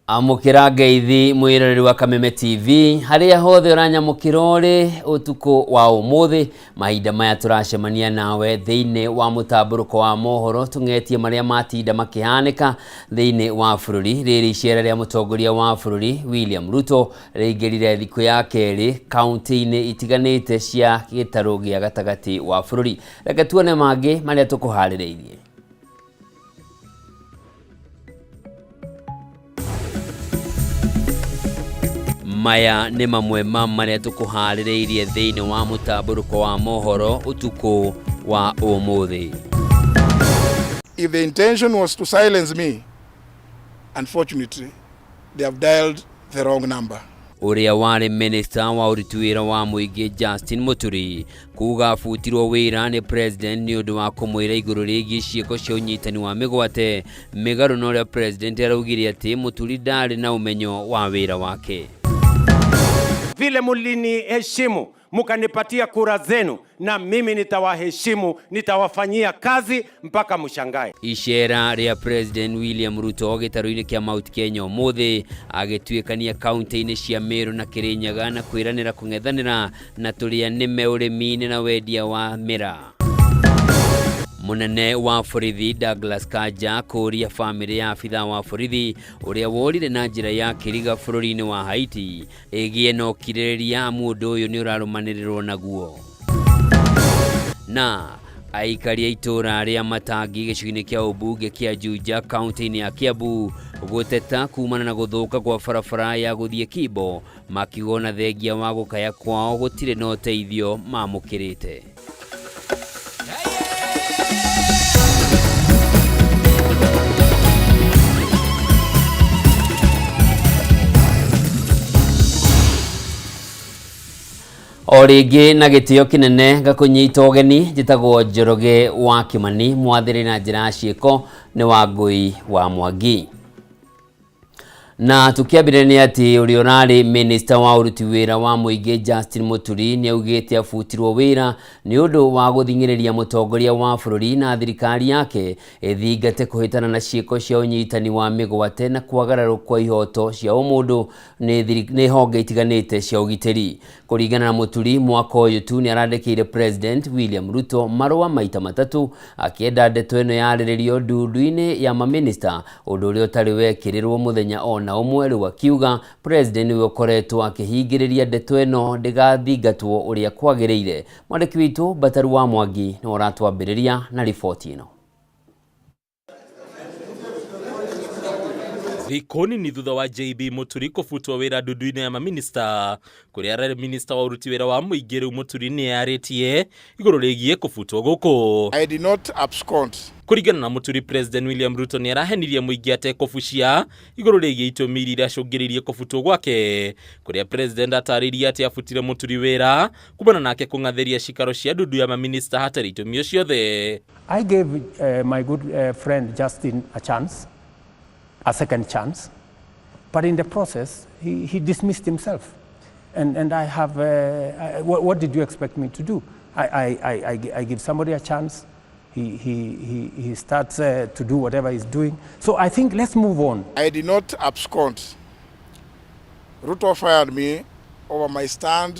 Amũkĩra ngeithi mwĩroreri wa Kameme TV harĩa hothe ũranyamũkĩra ũrĩ ũtukũ wa ũmũthĩ. Mahinda maya tũracemania nawe thĩinĩ wa mũtambũrũko wa mohoro tũng'etie marĩa matinda makĩhanĩka thĩinĩ wa bũrũri. Rĩrĩ icera rĩa mũtongoria wa bũrũri William Ruto rĩingĩrire thikũ ya kerĩ kaunti-inĩ itiganĩte cia gĩtarũ gĩa gatagatĩ wa bũrũri. Reke tuone mangĩ marĩa tũkũharĩrĩirie. Maya nĩ mamwe ma marĩa tũkũharĩrĩirie thĩinĩ wa mũtambũrũko wa mohoro ũtukũ wa ũmũthĩ. If the intention was to silence me, unfortunately, they have dialed the wrong number. Ũrĩa warĩ minista wa ũruti wĩra wa mũingĩ Justin Muturi kuga abutirwo wĩra nĩ president nĩ ũndũ wa kũmwĩra igũrũ rĩgiĩ ciĩko cia ũnyitani wa mĩgwate mĩgarũ na ũrĩa president araugire atĩ Muturi ndarĩ na ũmenyo wa wĩra wake. Vile muliniheshimu mukanipatia kura zenu, na mimi nitawaheshimu, nitawafanyia kazi mpaka mshangae. Icera rĩa President William Ruto gĩtarũ-inĩ kĩa Mount Kenya ũmũthĩ agĩtuĩkania kaunti-inĩ cia Meru na Kirinyaga na kwĩranĩra kũng'ethanĩra na tũrĩa nĩme ũrĩmi-inĩ na wendia wa mĩraa. Mũnene wa borithi Douglas Kanja kũũria bamĩrĩ ya abithaa wa borithi ũrĩa worire na njĩra ya kĩriga bũrũri-inĩ wa Haiti ĩgĩe na ũkirĩrĩria amu ũndũ ũyũ nĩ ũrarũmanĩrĩrwo naguo. Na aikari a itũũra rĩa Matangi gĩcigo-inĩ kĩa ũmbunge kĩa Juja kaunti-inĩ ya Kiambu gũteta kumana na gũthũka kwa barabara ya gũthiĩ Kimbo makiuga ona thengia wa gũkaya kwao gũtirĩ na ũteithio mamũkĩrĩte. O rĩngĩ na gĩtĩo kĩnene ngakũnyita ũgeni, njĩtagwo Njoroge wa Kĩmani, mwathĩrĩ na njĩra ya ciĩko nĩ Wangũi wa Mwangi. Na tũkĩambĩrĩria nĩ atĩ ũrĩa ũrarĩ minista wa ũruti wĩra wa mũingĩ Justin Muturi nĩ augĩte abutirwo wĩra nĩ ũndũ wa gũthing'ĩrĩria mũtongoria wa bũrũri na thirikari yake ĩthingate kũhĩtana na ciĩko cia ũnyitani wa mĩgwate na kwagararwo kwa ihoto cia ũmũndũ nĩ honge itiganĩte cia ũgitĩri. Kũringana na Muturi, mwaka ũyũ tu nĩ arandĩkĩire President William Ruto marũa maita matatũ akĩenda ndeto ĩno yarĩrĩrio ndundu-inĩ ya maminista, ũndũ ũrĩa ũtarĩ wekĩrĩrwo mũthenya o na ũmwe. Rĩu akiuga President nĩwe ũkoretwo akĩhingĩrĩria ndeto ĩno ndĩgathingatwo ũrĩa kwagĩrĩire. Mwandĩki witũ Bataru wa Mwangi nĩwe ũratwambĩrĩria na riboti ĩno. Thikũ nini thutha wa JB Muturi kũbutwo wĩra ndundu-inĩ ya maminista kũrĩa ararĩ minista wa ũruti wĩra wa mũingĩ, rĩu Muturi nĩ arĩtie igũrũ rĩgiĩ kũbutwo gũkũ. I did not abscond. Kũringana na Muturi, President William Ruto nĩ arahenirie mũingĩ atekũbucia igũrũ rĩgiĩ itũmi iria iracũngĩrĩirie kũbutwo gwake, kũrĩa President atarĩirie atĩ abutire Muturi wĩra kumana nake kũng'athĩria cikaro cia ndundu ya maminista hatarĩ itũmi o ciothe. I gave my good friend Justin a chance, a second chance, but in the process, he dismissed himself. And I have, I, what, what did you expect me to do? I give somebody a chance, he starts to do whatever he's doing. So I think let's move on. I did not abscond. Ruto fired me over my stand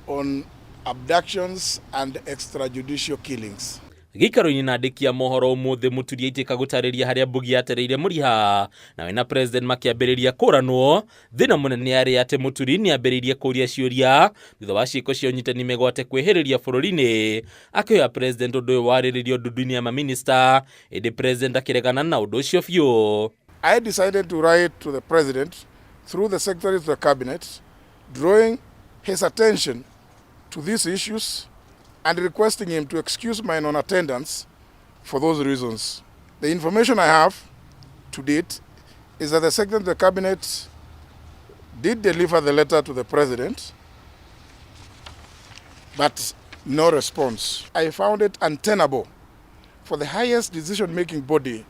on abductions and extrajudicial killings. Gĩikaro-inĩ na andĩki a mohoro ũmũthĩ, Muturi aitĩka gũtarĩria harĩa Mbugi yatereire mũriha nawe na President makĩambĩrĩria kũranwo. Thĩna mũnene arĩ atĩ Muturi nĩ ambĩrĩirie kũria ciũria thutha wa ciĩko cia ũnyitani mĩgwate kwĩhĩrĩria bũrũri-inĩ, akĩoya President ũndũ ũyũ warĩrĩrio ndundu-inĩ ya maminista, ĩndĩ President akĩregana na ũndũ ũcio biũ. I decided to write to the President through the Secretary to the Cabinet, drawing his attention to these issues and requesting him to excuse my non-attendance for those reasons. The information I have to date is that the Secretary of the Cabinet did deliver the letter to the President, but no response. I found it untenable for the highest decision-making body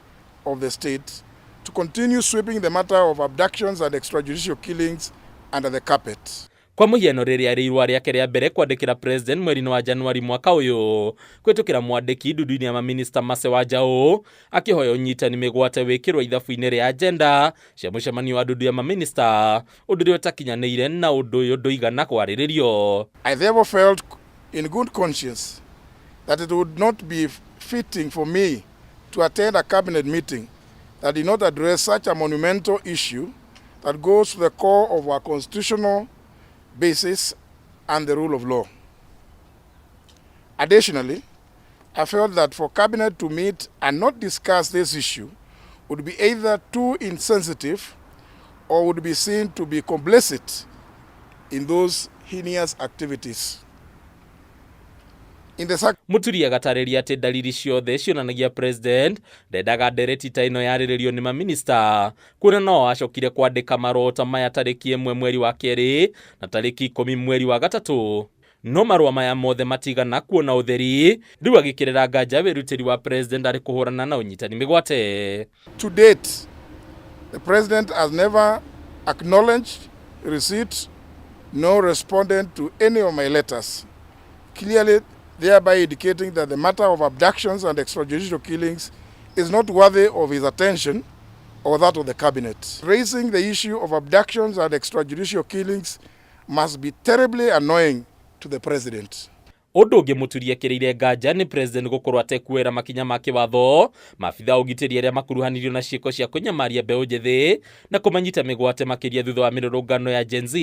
of the state to continue sweeping the matter of abductions and extrajudicial killings under the carpet. Kwa mũhiano rĩrĩa rĩ irũa rĩake rĩa mbere kwandĩkĩra president mweri-inĩ wa Januari mwaka ũyũ kũhĩtũkĩra mwandĩki ndundu-inĩ ya maminista Mercy Wanjaũ akĩhoya ũnyitani mĩgwate wĩkĩrwo ithabu-inĩ rĩa agenda cia mũcemanio wa ndundu ya maminista, ũndũ ũrĩa ũtakinyanĩire na ũndũ ũyũ ndũigana kwarĩrĩrio. I therefore felt in good conscience that it would not be fitting for me to attend a cabinet meeting that did not address such a monumental issue that goes to the core of our constitutional basis and the rule of law. Additionally, I felt that for cabinet to meet and not discuss this issue would be either too insensitive or would be seen to be complicit in those heinous activities. In the Muturi agatarĩria atĩ ndariri ciothe cionanagia president ndendaga ndereti ta ĩno yarĩrĩrio nĩ maminista, kuona no acokire kwandĩka marũa ta maya tarĩki 1 mweri wa 2 na tarĩki 10 mweri wa 3. No marũa maya mothe matigana kuona ũtheri, rĩu agĩkĩrĩra nganja wĩrutĩri wa president arĩ kũhũrana na ũnyitani mĩgwate. To date, the president has never acknowledged receipt nor responded to any of my letters, clearly thereby indicating that the matter of abductions and extrajudicial killings is not worthy of his attention or that of the cabinet. Raising the issue of abductions and extrajudicial killings must be terribly annoying to the president. Ũndũ ũngĩ Mũturi ekĩrĩire nganja nĩ president gũkorwo atekuoera makinya ma kĩwatho maabitha ũgitĩri arĩa makuruhanirio na ciĩko cia kũnyamaria mbeũ njĩthĩ na kũmanyita mĩgwate makĩria thutha wa mĩrũrũngano ya Gen Z.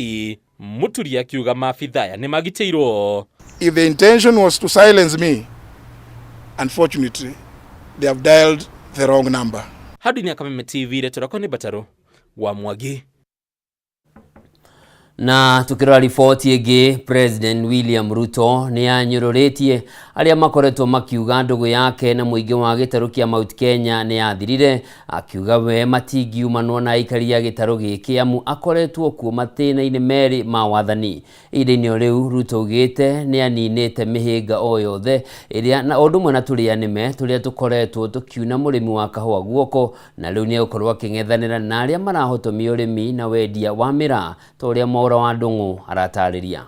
Mũturi akiuga maabitha aya nĩ magitĩirwo. If the intention was to silence me, unfortunately, they have dialed the wrong number. Handũ-inĩ ya Kameme TV, rĩtwa rĩakwa nĩ Mbatarũ wa Mwangi. Na tukirora riboti ĩngĩ, President William Ruto nĩ anyũrũrĩtie arĩa makoretwo makiuga ndũgũ yake na mũingĩ wa gĩtarũ kĩa Mount Kenya nĩ yathirire, akiuga we matingiumanwo na aikari a gĩtarũ gĩkĩ amu akoretwo kuo matĩna-inĩ merĩ ma wathani. Ihinda-inĩ o rĩu Ruto augĩte nĩ aninĩte mĩhĩnga o yothe ĩrĩa na ũndũ ũmwe na tũrĩa nĩme tũrĩa tũkoretwo tũkiuna mũrĩmi wa kahũa guoko, na rĩu nĩ egũkorwo akĩng'ethanĩra na arĩa marahotomia ũrĩmi na wendia wa mĩraa ta ũrĩa Mwaura wa Ndung'u aratarĩria.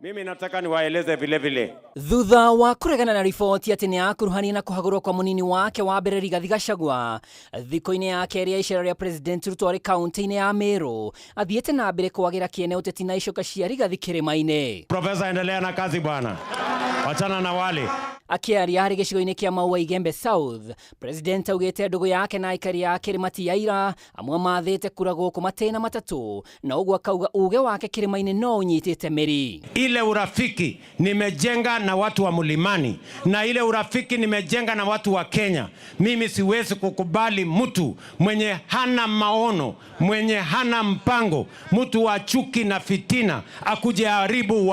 Mimi nataka niwaeleze vile vile. Thutha wa kũregana na riboti atĩ nĩ akuruhania na kũhagũrwo kwa mũnini wake wa mbere Rigathi Gachagua thikũ-inĩ ya kerĩ ya icera rĩa President Ruto arĩ kaunti-inĩ ya Meru, athiĩte na mbere kwagĩra kĩene ũteti na icoka cia Rigathi kĩrĩma-inĩ. Profesa, endelea na kazi bwana, wachana na wale. Akĩaria harĩ gĩcigo-inĩ kĩa Maua Igembe South, President augĩte ndũgũ yake na aikari a kĩrĩma ti ya ira, amwe mathĩte kura gũkũ matĩna matatũ, na ũguo akauga uge wake kĩrĩma-inĩ no ũnyitĩte mĩri. Ile urafiki nimejenga na watu wa mlimani na ile urafiki nimejenga na watu wa Kenya, mimi siwezi kukubali mtu mwenye hana maono, mwenye hana mpango, mtu wa chuki na fitina akuje aharibu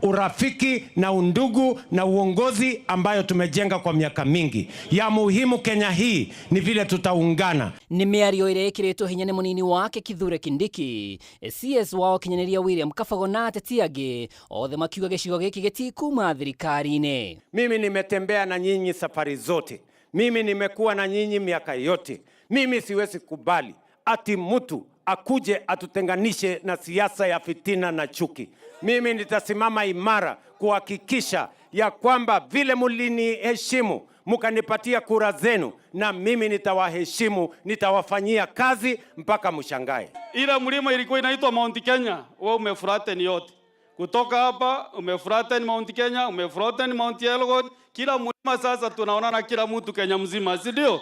urafiki na undugu na uongozi ambayo tumejenga kwa miaka mingi. Ya muhimu Kenya hii ni vile tutaungana. Nĩ mĩario ĩrĩa ĩkĩrĩtwo hinya nĩ mũnini wake Kithure Kindiki, CS wao kinyanĩria William Kabogo na ateti angĩ othe makiuga gĩcigo gĩkĩ gĩtikuma thirikari-inĩ. Mimi nimetembea na nyinyi safari zote, mimi nimekuwa na nyinyi miaka yote. Mimi siwezi kubali ati mtu akuje atutenganishe na siasa ya fitina na chuki. Mimi nitasimama imara kuhakikisha ya kwamba vile mliniheshimu mkanipatia kura zenu, na mimi nitawaheshimu, nitawafanyia kazi mpaka mshangae. Ila mlima ilikuwa inaitwa Mount Kenya, wewe umeflatten yote. Kutoka hapa umeflatten Mount Kenya, umeflatten Mount Elgon, kila mlima sasa tunaonana kila mtu Kenya mzima, si ndio?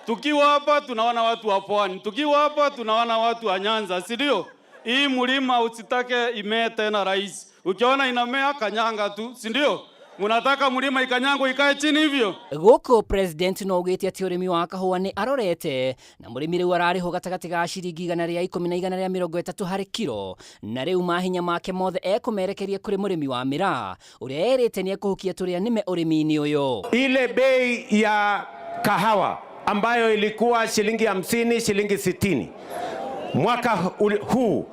Tukiwa hapa tunaona watu wa Pwani, tukiwa hapa tunaona watu wa Nyanza, si ndio? Hii mlima usitake imee tena rais. Ukiona inamea kanyanga tu, si ndio? Munataka mlima ikanyango ikae chini hivyo? Gũkũ president no augĩte atĩ ũrĩmi wa kahũa nĩ arorete na mũrĩmi rĩu ararĩhwo gatagatĩ ga ciringi 110 na 130 harĩ kiro, na rĩu mahinya make mothe ekũmerekeria kũrĩ mũrĩmi wa mĩraa ũrĩa erĩte nĩ ekũhukia tũrĩa nĩme ũrĩmi-inĩ ũyũ. Ile bei ya kahawa ambayo ilikuwa shilingi 50, shilingi 60, mwaka huu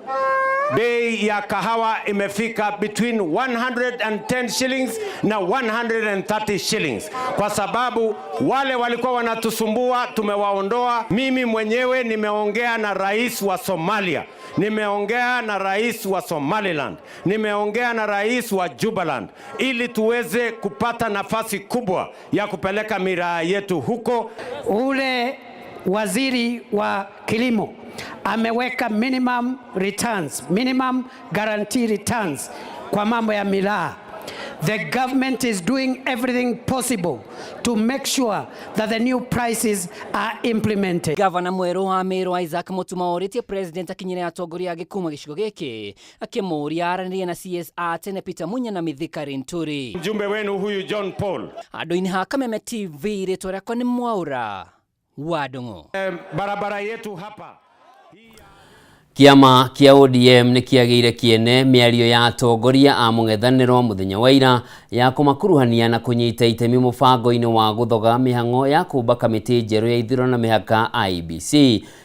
Bei ya kahawa imefika between 110 shillings na 130 shillings, kwa sababu wale walikuwa wanatusumbua tumewaondoa. Mimi mwenyewe nimeongea na rais wa Somalia, nimeongea na rais wa Somaliland, nimeongea na rais wa Jubaland ili tuweze kupata nafasi kubwa ya kupeleka miraa yetu huko. Ule waziri wa kilimo ameweka minimum returns, minimum guarantee returns kwa mambo ya miraa. The government is doing everything possible to make sure that the new prices are implemented. Gavana mwerũ wa Meru Isaac Mutuma orĩtie president akinyĩre atongoria angĩ kuma gĩcigo gĩkĩ akĩmũũria aranĩrie na CS a tene Peter Munya na Mithika Linturi. Mjumbe wenu huyu John Paul. Handũ-inĩ ha Kameme TV rĩtwa rĩakwa nĩ Mwaũra wa Ndung'u. Barabara yetu hapa. Kĩama kĩa ODM nĩ kĩagĩire kĩene mĩario ya atongoria a mũng'ethanĩro mũthenya wa ira ya kũmakuruhania na kũnyita itemi mũbango-inĩ wa gũthoga mĩhang'o ya kũmba kamĩtĩ njerũ ya ithurano na mĩhaka IEBC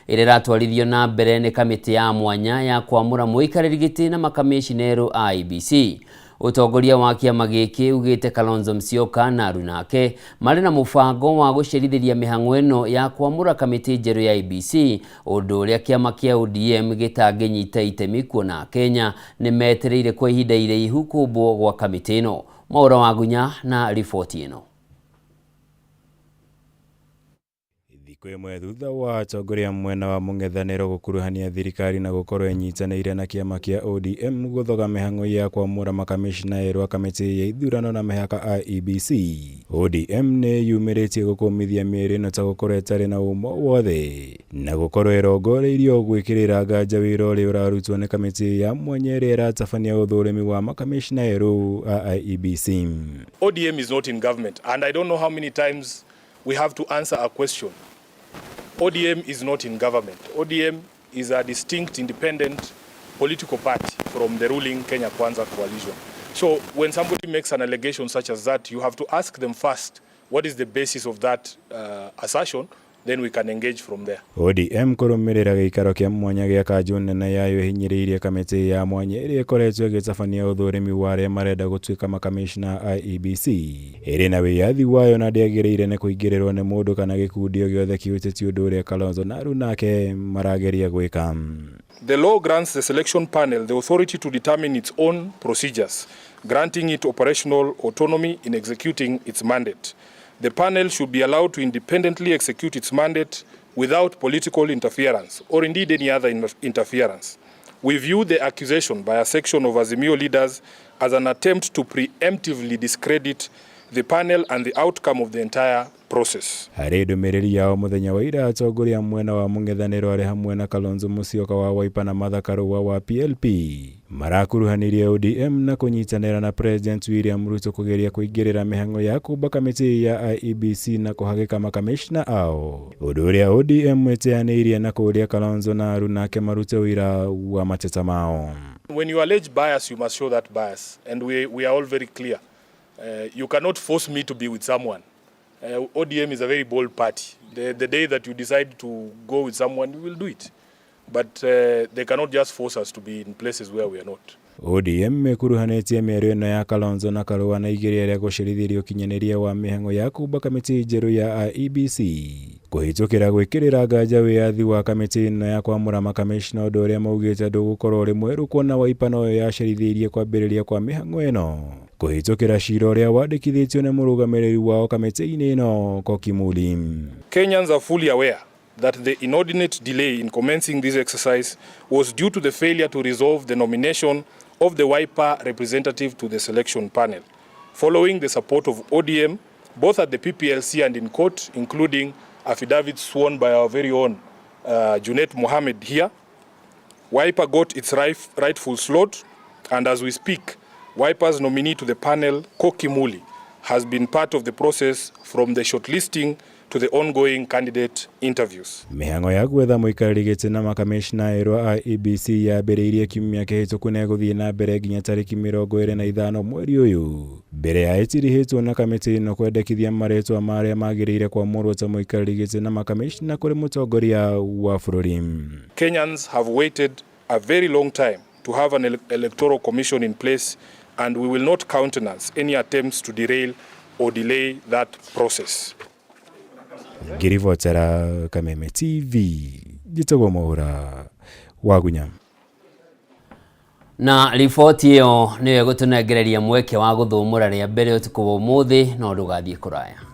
ĩrĩa ĩratwarithio na mbere nĩ kamĩtĩ ya mwanya ya kwamũra mũikarĩri gĩtĩ na makamĩcina erũ a IEBC. Ũtongoria wa kĩama gĩkĩ ugĩte Kalonzo Musyoka na aruna ake marĩ na mũbango wa gũcerithĩria mĩhang'o ĩno ya kwamũra kamĩtĩ njerũ ya IEBC, ũndũ ũrĩa kĩama kĩa ODM gĩtangĩnyita itemi kuona Kenya nĩ metereire kwa ihinda iraihu kũmbwo gwa kamĩtĩ ĩno. Mwaũra Wagunya na riboti ĩno. Thikũ ĩmwe thutha wa atongoria mwena wa mũng'ethanĩro gũkuruhania thirikari na gũkorwo ĩnyitanĩire na kĩama kĩa ODM gũthoga mĩhang'o ya kwamũra makamĩcina erũ a kamĩtĩ ya ithurano na mĩhaka IEBC. ODM nĩ yumĩrĩtie gũkũmithia mĩario ĩno ta gũkorwo ĩtarĩ na ũma wothe na gũkorwo ĩrongoreirio gwĩkĩrĩra nganja wĩra ũrĩa ũrarutwo nĩ kamĩtĩ ya mwanya ĩrĩa ĩratabania ũthũrimi wa makamĩcina erũ a IEBC. ODM is not in government, and I don't know how many times we have to answer a question. ODM is not in government. ODM is a distinct, independent political party from the ruling Kenya Kwanza coalition. So when somebody makes an allegation such as that, you have to ask them first, what is the basis of that assertion? Then we can engage from there. ODM kũrũmĩrĩra gĩikaro kĩa mwanya gĩa kanjũ nene yayo ĩhinyĩrĩirie kamĩtĩ ya mwanya ĩrĩa ĩkoretwo ĩgĩtabania ũthũrimi wa arĩa marenda gũtuĩka makamĩcina IEBC ĩrĩ na wĩyathi wayo na ndĩagĩrĩire nĩ kũingĩrĩrwo nĩ mũndũ kana gĩkundi o gĩothe kĩũteti ũndũ ũrĩa Kalonzo na aruna ake marageria gwĩka. The law grants the selection panel the authority to determine its own procedures, granting it operational autonomy in executing its mandate. The panel should be allowed to independently execute its mandate without political interference or indeed any other interference. We view the accusation by a section of Azimio leaders as an attempt to preemptively discredit the panel and the outcome of the entire process. Harĩ ndũmĩrĩri yao mũthenya wa ira, atongoria mwena wa mũng'ethanĩro arĩ hamwe na Kalonzo Musyoka wa Wiper na Martha Karua wa PLP marakuruhanirie ODM na kũnyitanĩra na President William Ruto kũgeria kũingĩrĩra mĩhang'o ya kũmba kamĩtĩ ya IEBC na kũhagĩka makamĩcina ao, ũndũ ũrĩa ODM ĩteanĩirie na kũũria Kalonzo na aruna ake marute ũira wa mateta mao. When you allege bias, you must show that bias, and we are all very clear. You cannot force me to be with someone. ODM is a very bold party. The day that you decide to go with someone, you will do it. But they cannot just force us to be in places where we are not. ODM ĩkuruhanĩtie mĩario ĩno ya Kalonzo na Karua na igeria rĩa gũcerithĩria ũkinyanĩria wa mĩhang'o ya kũmba kamĩtĩ njerũ ya IEBC kũhĩtũkĩra gwĩkĩrĩra nganja wĩyathi wa kamĩtĩ ĩno ya kwamũra makamĩcina, ũndũ ũrĩa maugĩte ndũgũkorwo ũrĩ mwerũ kuona Wiper noyo yacerithĩirie kwambĩrĩria kwa mĩhang'o ĩno kũhĩtũkĩra cira ũrĩa wandĩkithĩtio nĩ mũrũgamĩrĩri wao kamĩtĩ-inĩ ĩno Koki Muli. Kenyans are fully aware that the inordinate delay in commencing this exercise was due to the failure to resolve the nomination of the Wiper representative to the selection panel, following the support of ODM both at the PPLC and in court, including affidavits sworn by our very own Junet Mohammed here. Wiper got its rightful slot, and as we speak, Wiper's nominee to the panel, Koki Muli, has been part of the process from the shortlisting to the ongoing candidate interviews. Mĩhang'o ya gwetha mũikarĩri gĩtĩ na makamĩcina erũ a IEBC yambĩrĩirie kiumia kĩhĩtũku na ĩgũthiĩ na mbere nginya tarĩki 25 mweri ũyũ, mbere ya ĩtirihĩtwo na kamĩtĩ ĩno kwendekithia marĩtwa ma arĩa magĩrĩire kwamũrwo ta mũikarĩri gĩtĩ na makamĩcina kũrĩ mũtongoria wa bũrũri. Kenyans have waited a very long time to have an electoral commission in place, and we will not countenance any attempts to derail or delay that process. Ngĩribotera Kameme TV, njĩtagwo Mwaũra Wagunya. Na riboti ĩyo nĩyo ĩgũtũnengereria mweke wa gũthũmũra rĩa mbere ũtukũ wa ũmũthĩ, no ndũgathiĩ kũraya.